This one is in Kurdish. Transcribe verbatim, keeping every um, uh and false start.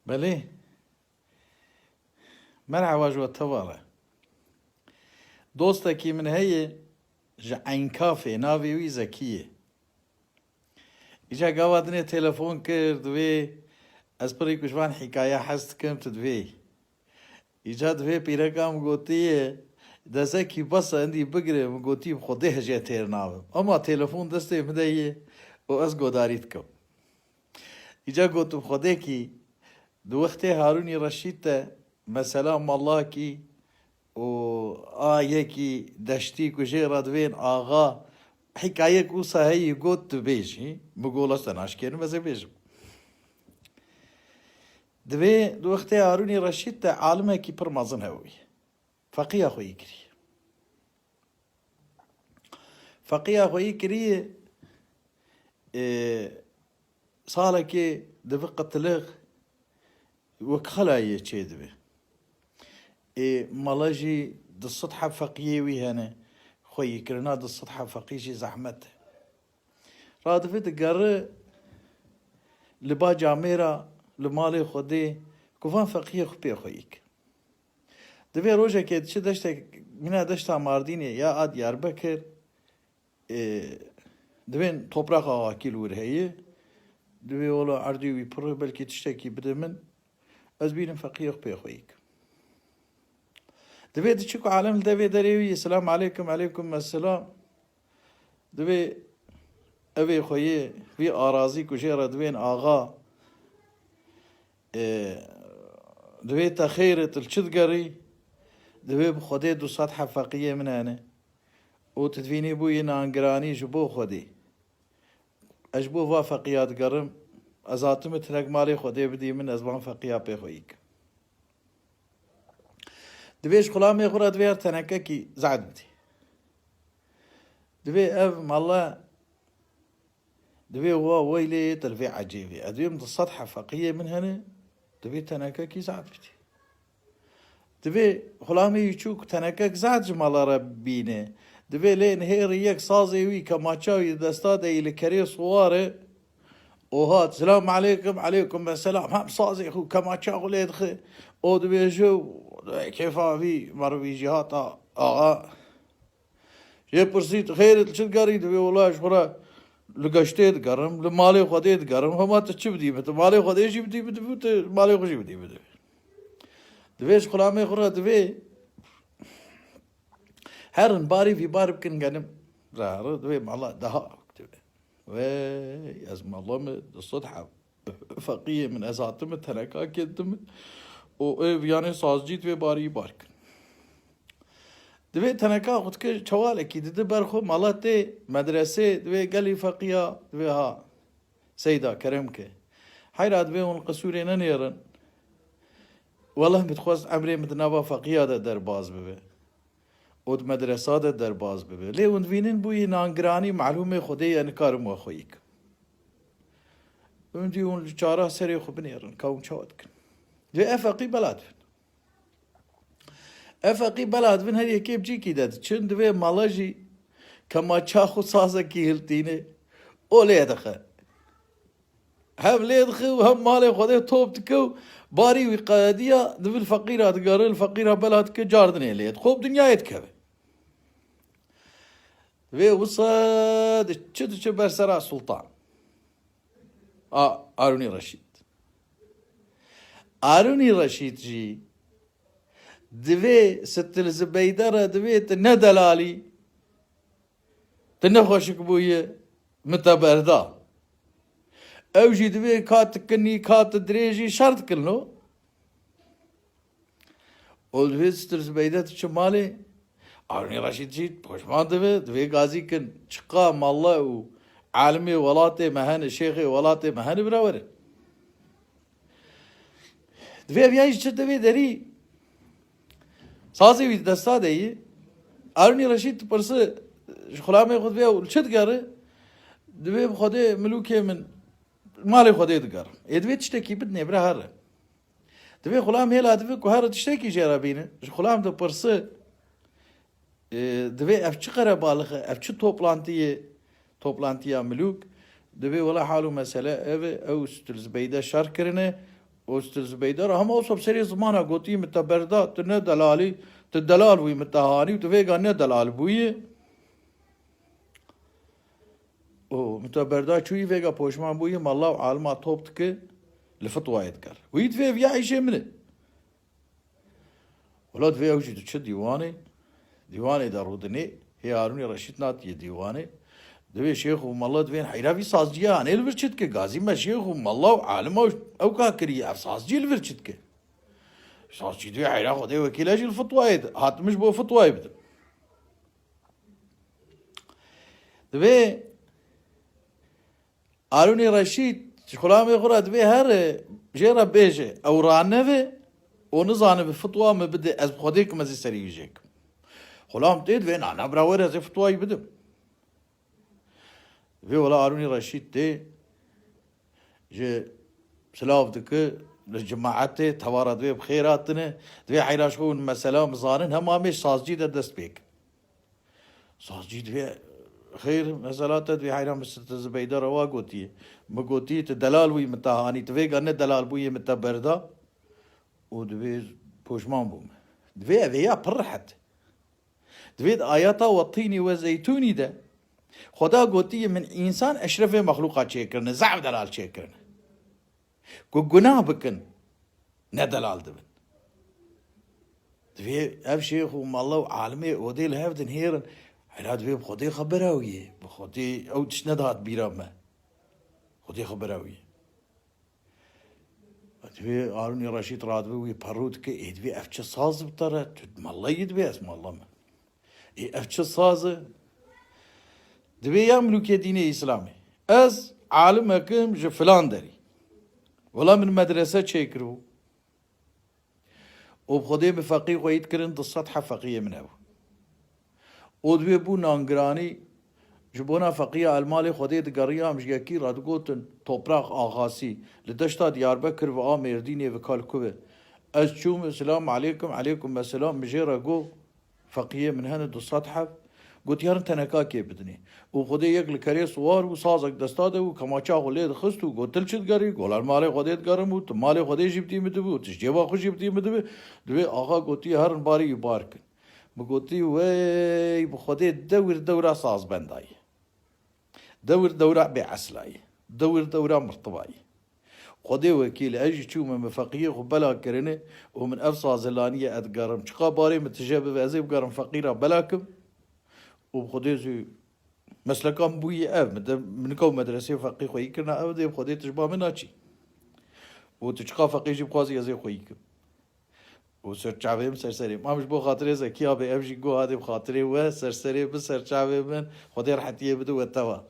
Belê. Merhaba ji we tevala. Dostekî min heye ji Eynkafê, navê wî Zekî ye. Îca gava dinê telefon kir, divê ez pirî ku ji van hîkaya hez dikim, tu divê. Îca divê pîreka min gotiye, dezekî bes e, endî bigire, min gotî bi Xwedê hejê têr nabim. Ema telefon destê min de ye û ez godarî dikim. Îca gotim, Xwedêkî, di wextê Harûnî Reşîd de mesela malakî û a yekî deştî ku jê re divên axa, hîkayek wisa heyî got tu bêjî, min got, "Leste naşkêrim ez ê bêjim." Divê di wextê Harûnî Reşîd de alimekî pir mezin hebûyî. Feqîya xwe yî kirî. Feqîya xwe yî kirî, ê, salekê divi qitilig wek xelayê çê dibe. Ê, mala jî du sed heb feqiyê wî hene. Xweyîkirina du sed heb feqî jî zehmet e. Radive digere li ba camêra, li malê Xwedê, ku van feqiyê xwe pê xweyî ke. Divê rojekê diçe deştek, mîna deşta Mardînê ya a Diyarbekir, ê, divên topraqa Aqîl wir heye. Divê wela erdê wî pir e, belkî tiştekî bide min. Ez bînim feqiyê xwe pê xweyî ke. Divê diçe ku alem li devê derê wî, "Selam aleykum, aleykum selam." Divê evê xwe yê, vî arazî ku jê re divên axa, ê, divê te xêr e, tu li çi digerî? Divê bi Xwedê du sed heb feqiyê min hene. Û tu divînî bûyî nangiranî ji bo Xwedê. Ez ji bo va feqiya digerim, ez hatime tinek malê Xwedê bidî min, ez van feqiya pê xweyî ke. Divê ji xulamê xwe re divê her tenekekî zehd bidî. Divê ev mala, divê wa weylê te li vê ecêbê. Ez divêm du sed heb feqiyê min hene, divê tenekekî zehd bidî. Divê xulamê wî çû ku tenekek zehd ji mala re bîne. Divê lê nihêrî yek sazê wî, kemaça wî di desta de yî li kerê siwar e. Û hat, "Selam aleykum, aleykum selam." Hem sazê xwe, kemaça xwe lê dixe. Û dibêje, kêfa vî merivî jî hata axa. Jê pirsî, "Tu xêr î, tu çi digerî?" Divê, "Wela ez ji xwe re li geştê digerim, li malê Xwedê digerim." "Hema tu çi bidî min? Tu malê Xwedê jî bidî min, tu malê xwe jî bidî min." Divê ji xulamê xwe re divê herin barî vî bar bikin genim. Re, re, divê mala daha divê. Wey, ez mala me du sed heb feqiyê min, ez hatime teneka kê didim û ê viyanê sazcî divê barî bar kin. Divê teneka xwe dike çewalekî, dide ber xwe, mala tê medresê, divê gelî feqiya, divê ha. Seyda, kerem ke. Heyra divê hûn qisûrê nenêrin. Weleh min dixwest emrê min di nava feqiya de derbaz bibe. Û di medresa de derbaz bibe. Lê hûn divînin bûyî nangiranî, malûmê Xwedê ye, nikarim we xweyî kim. Hûn dî hûn li çara serê xwe binêrin, ka hûn çawa dikin. Lê ev feqî bela dibin. Ev feqî bela dibin, her yekê bi cîkî de diçin, divê mala jî kemaça xwe sazekî hiltîne û lê dixe. Hem lê dixe û hem malê Xwedê top dike û barî wî qediya, divê li feqîra digere, li feqîra bela dike, cardinê lê dixwe û dinyayê dikeve. Divê wisa diçe, diçe ber sera Sultan. A, Arûnî Reşîd. Arûnî Reşîd jî divê Sitil Zibeyde re divê tu ne delalî, tu ne xweşik bûyî, min te berda. Ew jî divê ka tu kinî, ka tu dirêjî şer dikin lo. Û divê Sitil Zibeyde diçe malê. Arûnî Reşîd jî poşman dibe, divê gazî kin. Çiqa mala û alimê welatê me hene, şêxê welatê me hene, bira were. Divê ev yan jî çi divê derî. Sazê wî di desta de yî. Arûnî Reşîd dipirse, ji xulamê xwe divê ew li çi digere? Divê bi Xwedê milûkê min malê Xwedê digerim. Ê divê tiştekî bidinê, bira here. Divê xulam hêla divê ku here tiştekî jê re bîne. Ji xulam dipirse, e, divê ev çi qerebalix e, ev çi toplantî ye, toplantiya milûk? Divê wela hal û mesele ev e, ew Sitil Zibeyde şer kirine Û Zibeyda re hema wisa bi serê zimana gotî, "Min te berda, tu ne delalî, tu delal bûyî, min te hanî û tu vêga ne delal bûyî." Û min te berda çûyî vêga poşman bûyî, malla û alima top dike, li fitwayê diger. Wî divê viya îşê min e. Wela divê ew jî diçe dîwanê, dîwanê de rûdinê, hê Harûnê Reşîd natiye dîwanê. Divê şêx û malla divên heyra vî sazciya anê li vir çi dike? Gazî me şêx û malla û alima û ew ka kiriye, ev sazcî li vir çi dike? Sazcî divê heyra Xwedê wekîl e jî li fitwayê de. Hatimiş bo fitwayê bidim. Divê Harûnê Reşîd ji xulamê xwe re divê here jê re bêje, ew raneve û nizanibe fitwa min bide, ez bi Xwedê kim ez ê serî wî jê kim. Xulam tê divê, "Na, na, bira were ez ê fitwa wî bidim." Divê wela Harûnê Reşîd tê ji silav dike, li cemaetê, tevara divê bi xêr hatine, divê heyra ji xwe hûn mesela min zanin, hema em ê sazcî de dest pê kin. Sazcî divê, "Xêr, mesela te divê heyra min te Zibeyda re wa gotiye. Min gotiye, tu delal bûyî, min te hanî, tu vêga ne delal bûyê, min te berda û divê poşman bûme." Divê ev ê ya pir rehet. Divê di ayata "Ve tînî ve zeytûnî" de Xweda gotiye, "Min însan eşrefê mexlûqa çêkirine, zaf delal çêkirine. Ku gunah bikin, ne delal dibin." Divê ev şêx û malla û alimê odê li hev dinhêrin. Hela divê bi Xwedê xebera wî ye. Bi Xwedê ew tişt nedihat bîra me. Xwedê xebera wî ye. Divê Harûnê Reşîd radibe wî perû dike, ê divê ev çi saz bi te re? Tu malla yî, divê ez malla me. Ê, ev çi saz e? Divê ya milûkê dînê Îslamê. Ez alimek im ji filan derî. Wela min medrese çêkiribû. Û bi Xwedê min feqî xweyî dikirin, du sed heb feqiyê min hebû. Û divê bû nangiranî ji bona feqiya el malê Xwedê digeriyam ji yekî re digotin, "Toprak Axasî, li deşta Diyarbekir ve a Mêrdînê ve kalkuve." Ez çûm, "Selamu aleykum." "Aleykum esselam." Min jê re got, "Feqiyê min hene du sed heb." Got, "Yarin teneka kê bidinê." Û Xwedê yek li kerê siwar bû, sazek desta de bû, kemaça xwe lê dixist û got, "Tu li çi digerî?" Got, "Li malê Xwedê digerim." Û, "Tu malê Xwedê jî bidî min dibi, tu ji cêba xwe jî bidî min dibi." Divê axa gotiye, "Herin barî wî bar kin." Min gotî, "Wey, bi Xwedê dewir dewra sazbenda ye. Dewir dewra bêesla ye. Dewir dewra mirtiba ye. Xwedê wekîl, ez jî çûme min feqiyê xwe bela kirine û min ev sazilaniye ez digerim. Çiqa barê min tije bibe, ez ê bigerim feqîra bela kim." Û bi Xwedê zû mesleka min bûye ev. Min de, min nika û medresê feqî xweyî kirina, ev dê bi Xwedê tu ji ba min naçî. Û tu çiqa feqî jî bixwazî, ez ê xweyî kim. Û serçavê min ser serê. Mam ji bo xatirê Zekî abê, ev jî got, "Hadê bi xatirê we, ser serê min, serçavê min, Xwedê rehetiyê bide we teva."